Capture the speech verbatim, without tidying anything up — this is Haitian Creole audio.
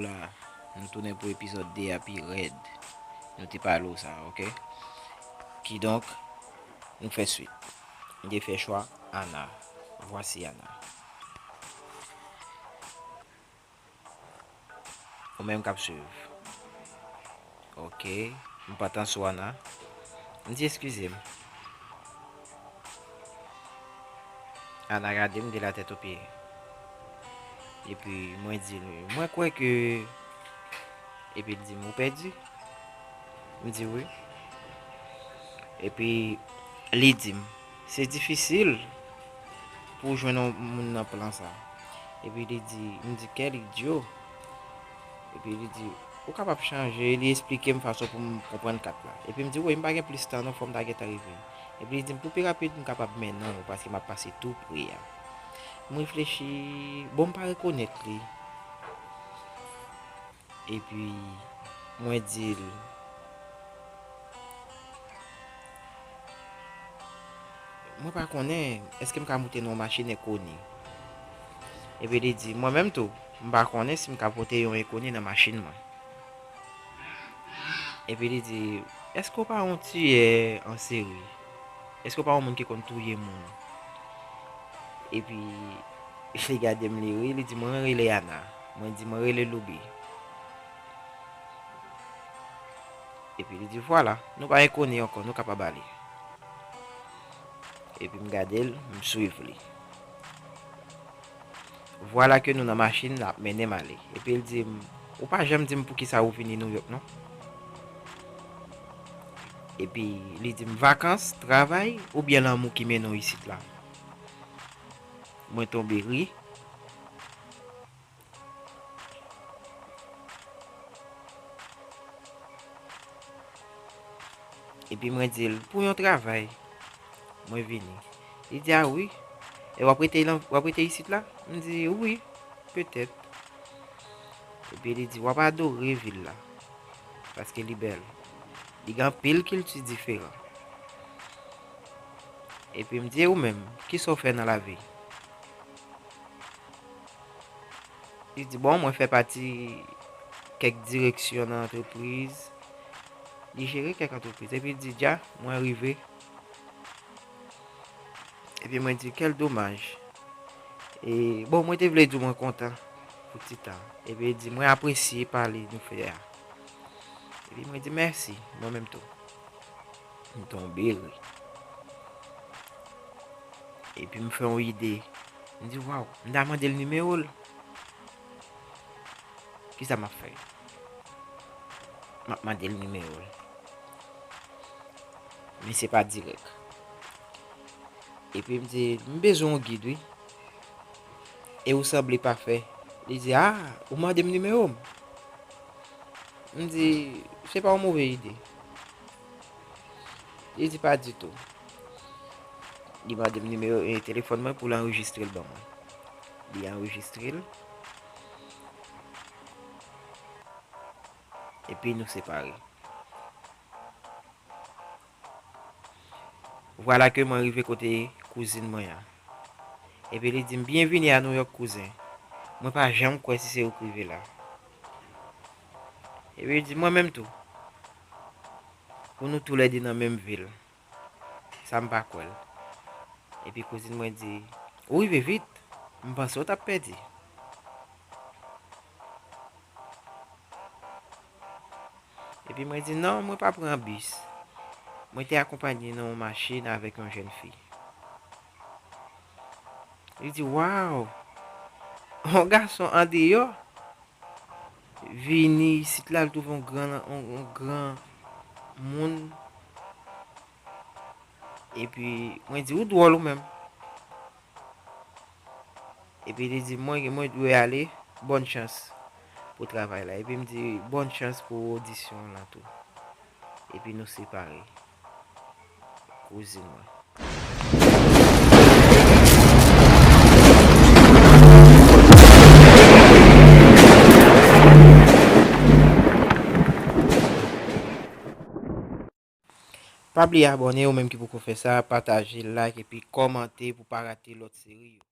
La, nou tounen pou epizòd de a pi rèd. Nou te pale w sa, oke? Kidonk, nou fè swit. M te fè chwa Ana. Vwasi Ana. Ou menm k ap swiv. Oke. M pantan sou Ana. M di, eskize m. Ana gade m de latèt o pye. Epi mwen di l, mwen kwè ke, epi l di m, ou pèdi? M di wi. Epi li di m, se difisil pou w jwenn yon moun nan plan sa. Epi li di, m di, kèl idyo. Epi li di, ou kapab chanje, li esplike m fason pou m konprann kat la. Epi m di, wi, m pa gen plis tan non, fò m ta gentan rive. Epi li di m, pou pi rapid, m kapab mennen w, paske m ap pase tou pre a. M reflechi, bon, m pa rekonèt li. Epi, mwen di l, mwen pa konnen, èske m ka moute nan yon machin enkoni? Epi li di, mwen menm tou, m pa konnen si m ka pote yon enkoni nan machin mwen. Epi li di, èske w pa yon tiyè an seri? Èske w pa yon moun ki konn touye moun? Epi li gade m, li ri, li di, mwen rele Ana. Mwen di, mwen rele Loubi. Epi li di, vwala, nou pa enkoni ankò, nou kapab ale. Epi m gade l, m swiv li. Vwala ke nou nan machin, l ap mennen m ale. Epi l di m, ou pa janm di m poukisa ou vini Nouyòk non. Epi li di m, vakans, travay, oubyen lanmou ki mennen w isit la? Mwen tonbe ri. Epi mwen di l, pou yon travay, mwen vini. Li di, a wi, e w ap rete lan, w ap rete isit la? M di, wi, petèt. Epi li di, w ap adore vil la, paske li bèl. Li gen anpil kilti diferan. Epi m di, e ou menm, kisa w fè nan lavi? Li di, bon, mwen fè pati kèk direksyon nan antrepriz. Li jere kèk antrepriz. Epi li di, dja, mwen rive. Epi mwen di, kèl domaj. E, bon, mwen te vle di w mwen kontan pou ti tan. Epi li di, mwen apresye pale nou fè a. Epi mwen di, mèsi, mwen menm tou. M tonbe ri. Epi m fè yon ide. M di, waw, m ta mande l nimewo l. Kisa m ap fè? M ap mande l nimewo l. Men se pa dirèk. Epi m di, m bezwen yon gid, wi. E ou sanble pafè. Li di, a, ou mande m nimewo m? M di, se pa yon move ide. Li di, pa ditou. Li mande m nimewo, e, telefòn mwen pou l anrejistre l ban mwen. Li anrejistre l. Epi nou separe. Vwala ke mwen rive kote kouzin mwen an. Epi li di m, byenvini a Nouyòk, kouzen. Mwen pa janm kwè si se ou k rive la. Epi li di, mwen menm tou. Pou nou toulède nan menm vil. Sa m pa kwè l. Epi kouzin mwen di, ou rive vit. M panse w t ap pèdi. Epi mwen di, non, mwen pa pran bis. Mwen te akonpaye nan yon machin avèk yon jèn fi. Li di, waw! Yon gason andeyò vini isit la, l twouve yon gran, yon, yon gran moun. Epi mwen di, ou dwòl ou menm. Epi li di, mwen, mwen dwe ale, bòn chans pou travay la. Epi m di, bòn chans pou odisyon an tou. Epi nou separe. Kouzin mwen. Pa bliye abòne, ou menm ki poko fè sa, pataje, like epi kòmante pou pa rate lòt seri yo.